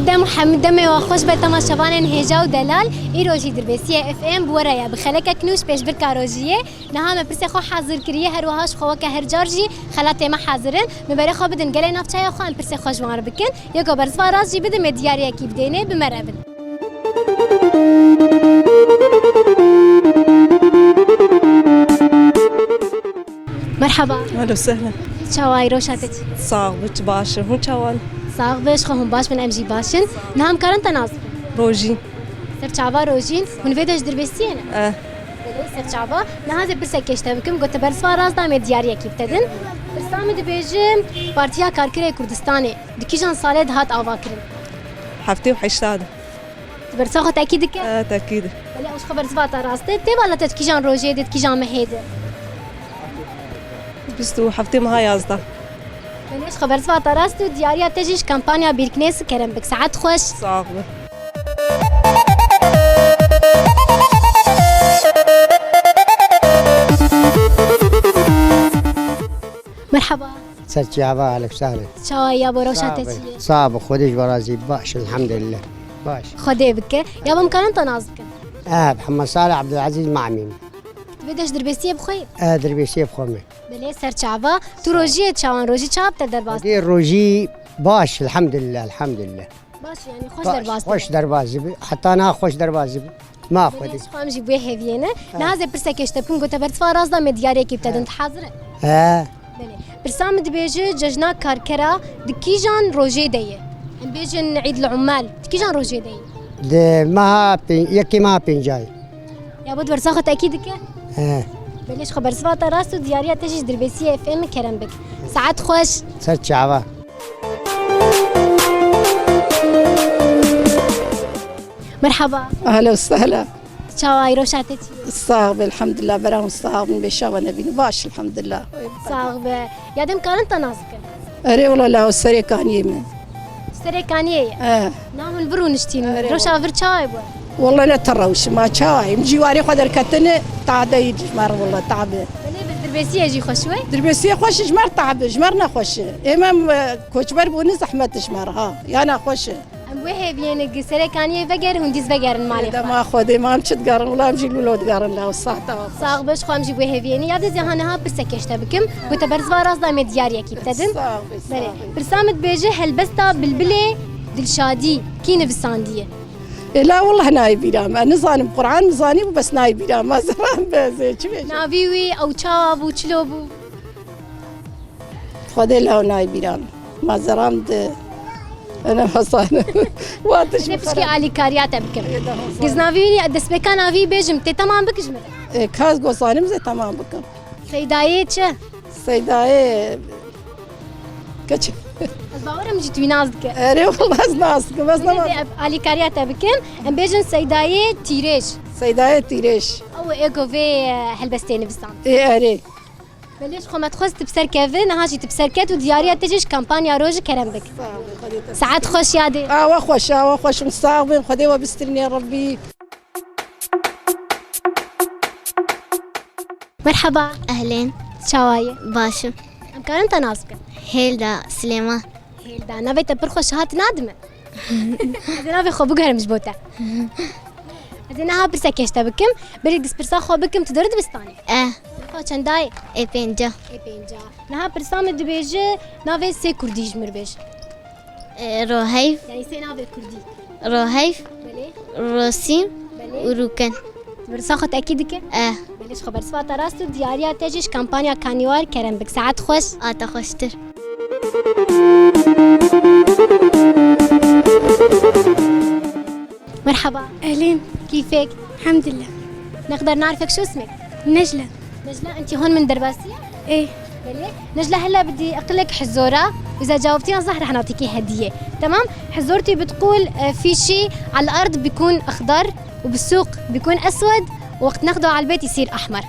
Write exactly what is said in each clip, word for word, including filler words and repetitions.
Dem û hemû demê we xweş be temaşevanên hêja û delal. Îro jî Dirbêsiyê F M bi we re ye. Bi xelekek nû ji pêşbirka rojiyê. Niha me pirsê xwe hazir kiriye, her wiha ji xwe weke her car jî xelatê me hazir in. Min berê xwe bidin gelê navçeya xwe, em pirsê xwe ji wan re bikin. Yê ku bersiva rast jî bidin, me diyariyekî bidêne, bi me re bin. Merhaba. Ehlen we sehlen. Çawa yî, roşa te çi? Sax bi, tu baş î. Hûn çawa ne? Sax bi, ji xwe hûn baş bin, em jî baş in. Niha em karin te nas bikin? Rojîn. Serçava Rojîn, hûn vê de ji Dirbêsiyê ne? Eh. Belê, serçava. Niha ez ê pirsek ji te bikim, ku te bersiva rast da, me diyariyekî bi te din. Pirsa min dibêje, Partiya Karkerê Kurdistanê di kîjan salê de hat avakirin? Heftê û heşta de. Tu bersa xwe tekî dike? E, tekî de. Belê, ew ji xwe bersiva te rast e. Tê bala te di kîjan rojê de, di kîjan mehê de? Bîst û heftê meha yazdeh. Belê, ji xwe bersiva te rast e û diyariya te jî ji kampanya Bîrkinês û Kerem Bik. Saet xweş. Sax be. Merhaba. Serçava, ehlen we sehlen. Çawa yî yabo, roşa te çi ye? Sax be, Xwedê ji we razî, baş, elhamdülillah. Baş. Xwedê bike. Yabo, em karin te nas bikin? Eh, Mihemed Salih Abdulaziz Mamî. Tu vê de ji Dirbêsiyê bi xwe yî? Eh, Dirbêsiyê bi xwe me. Belê, serçava. Tu rojiyê çawan, rojî çawa bi te derbas? Xwedê rojî baş, elhamdülillah, elhamdülillah. Baş, yanî xweş derbas dibe. Xweş derbas dibe. Heta niha xweş derbas dibe. Ma Xwedê. Belê, ji xwe em jî bi wê heviyê ne. Ha. Niha ez ê pirsek ji te bikim, ku te bersiva rast da, me diyariyekî bi te din. Ha. Tu hazir î? He. Belê. Pirsa min dibêje, cejna karkera di kîjan rojê de ye? Em bêjin Îd el Ummal, di kîjan rojê de ye? Di meha pê-, yekê meha pêncayê. Yabo, tu bersa xwe tekî dike? He. Belê, ji xwe bersiva te rast û diyariya te jî ji Dirbêsiyê F M, kerem bik. Saet xweş. Ser çava. Merhaba. Ehlen we sehlen. Çawa yî, roşa te çi ye? Sax be, elhamdülillah, bera hûn sax bin, bê şawa nebîn. Baş, elhamdülillah. Sax be. Ya dem karin te nas bikin? Erê, wela la Serê Kaniyê me. Serê Kaniyê ye? Eh. Na hûn vir rûniştîn. Erê, roşa vir çawa bû? Wela ne te rewşim, ma çawa ye? Em ji warê xwe derketine, tade yî ji me re, wela tabe. Belê, bi Dirbêsiyê jî xweş we? Dirbêsiyê xweş ji me re tabe, ji me re ne xweş e. Ê me, em, e, koçber bûne, zehmet ji me re, ha. Ya ne xweş e. Em wê hêviyê ne, gi Serê Kaniyê veger, hûn dîs vegerin malê xwe. Dema Xwedê, ma em çi digerin, wela em jî lûlo digerin, la sahta. Sax be, ji xwe em jî wê hêviyê ne. Ya dê zê ha niha pirsek ji te bikim, ku te bersiva rast da, me diyariyekî bi te din. Sax be, sax be. Belê. Pirsa min dibêje, helbesta Bilbilê Dilşadî kî nivisandiye? Ê, la wallah nayê bîra me. Nizanim, Quran nizanî bû, bes nayê bîra me. Zeran be, ez ê çi bêjim? Navî wî, ew çawa bû, çilo bû? Xwedê law nayê bîran. Ma zeran di. Ene Hasan. Wa tu ji... Ne pişkî alîkariya te bikim. Giznavî wî, destpêka navî bêjim, tê temam bikij min. E, kaz gozanim zê temam bikim. Seydayê çi? Seydayê keç. Ez bawerim jî tu wî nas dike. Erê, wallah ez nas dikim. Ez... Nê, nê, alîkariya te bikim. Em bêjin Seydayê Tîrêj. Seydayê Tîrêj. Ew ê ku vê, e, helbestê nivisan. Ê, erê. Belê, ji xwe me dixwest tu bi ser keve, niha jî tu bi ser ket û diyariya te jî ji kampanya Roj û Kerem bik. Saet xweş yadê. Awa xweş, awa xweş, hûn sax bin, Xwedê we bistîrîne Rebbî. Merhaba. Ehlên. Çawa yî? Baş im. Em karin te nas bikin? Hêlda Silêman. Hêlda, navê te pir xweş hat, nadime? Ez ê navê xwe biguherim ji bo te. Ez ê niha pirseke ji te bikim. Berî ez pirsa xwe bikim, tu deri dibistanê? Eh. Xwe çendayê? Ê pênca. Ê pênca. Niha pirsa min dibêje, navê sê kurdî ji min re bêje. E, Roheyv. Yanî sê navê kurdî. Roheyv. Belê. Rosîm. Belê. Û Rûken. Pirsa xwe tekî dike? Eh. Belê, ji xwe bersiva te rast û diyariya te jî ji kampanya Kanîwar kerem bik. Saet xweş. A te xweştir. Merhaba. Ehlîn. Kîfek? Elhamdülillah. نقدر نعرفك، شو اسمك؟ نجلة. نجلة، أنت هون من درباسية؟ إيه. بلي. نجلة، هلأ بدي أقلك حزورة، وإذا جاوبتيها صح رح نعطيكي هدية. تمام؟ حزورتي بتقول، آه، في شي على الأرض بيكون أخضر، وبالسوق بيكون أسود، ووقت ناخده على البيت يصير أحمر.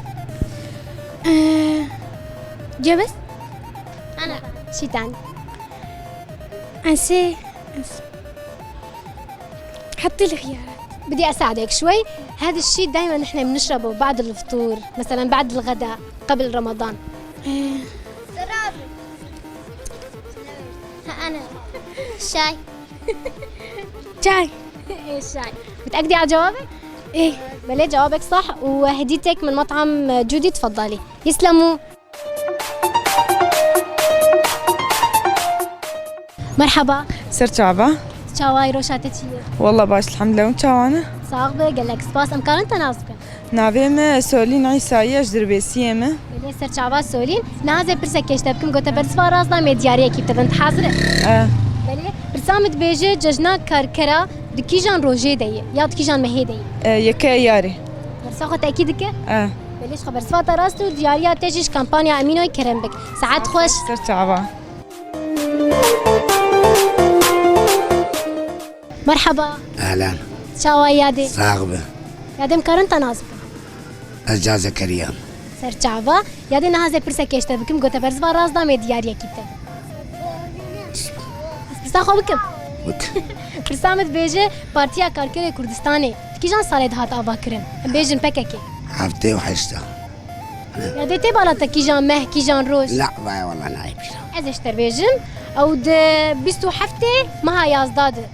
آه، جبس؟ أنا. شي تاني. أنسي، أنسي. حطي الخيارات. بدي أساعدك شوي. هذا الشي دايمًا نحن بنشربه بعد الفطور، مثلًا بعد الغداء، قبل رمضان. إيه. ها، أنا. شاي. Çay. Ê, çay. Miteekid ya cewabek? Ê. Belê, cewabek sah û hedîtek min metam Cûdî, tfeddalî. Yislemû. Merheba. Ser çava. Çawayî, roşa te çi ye? Walla baş, elhamdülillah, hûn çawa ne? Sax be, gelek spas. Em karin te nas bikin? Navê me Solîn Îsayî ye, ji Dirbêsiyê me. Belê, ser çava Solîn. Niha ez ê pirsek kêşte bikim, gote bersiva rast da me diyariyekî te bin. Tu hazir e? E. Belê, pirsa min dibêje, cejna karkera di kîjan rojê de ye, ya di kîjan mehê de ye? E, yeke Eyarê. Bersa xwe tekî dike? E. Belê, ji xwe bersiva te rast û diyariya te jî ji kampanya Emînoyê kerem bik. Saet xweş. Ser çava. Merheba. Ehlen. Çawa yadê? Sax be. Yadê, em karin te nas bikin? Ez Ca Zekeriya. Ser çava. Yadê, niha ez ê pirsek kêşte bikim, gote bersiva rast da me diyariyekî te. Pirsa xwe bikim. Bik. Pirsa min dibêje, Partiya Karkerê Kurdistanê di kîjan salê de hat avakirin? Em bêjin P K K. Heftê û heşta. Ya dê tê bala te kîjan meh, kîjan roj? La, vay, wala nayê bîra. Ez ê ji te bêjim, ew di bîst û heftê meha yazda de.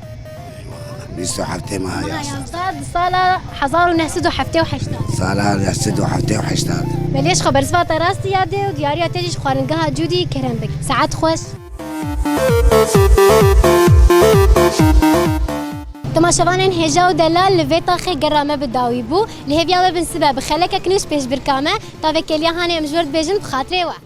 Bîst û heftê meha yazda. Meha yazda di sala hezar û neh sed û heftê û heşt de. Sala neh sed û heftê û heşt de. Belê, ji xwe bersiva te rastî yadê û diyariya te jî ji xwaringeha Cûdî kerem bik. Saet xweş. Temaşevanên hêja û delal, li vê taxê gera me bi dawî bû. Li hêviya we bin sibe bi xelekek nû ji pêşbirka me. Ta vê kêliya hanê em ji we re dibêjin bi xatirê we.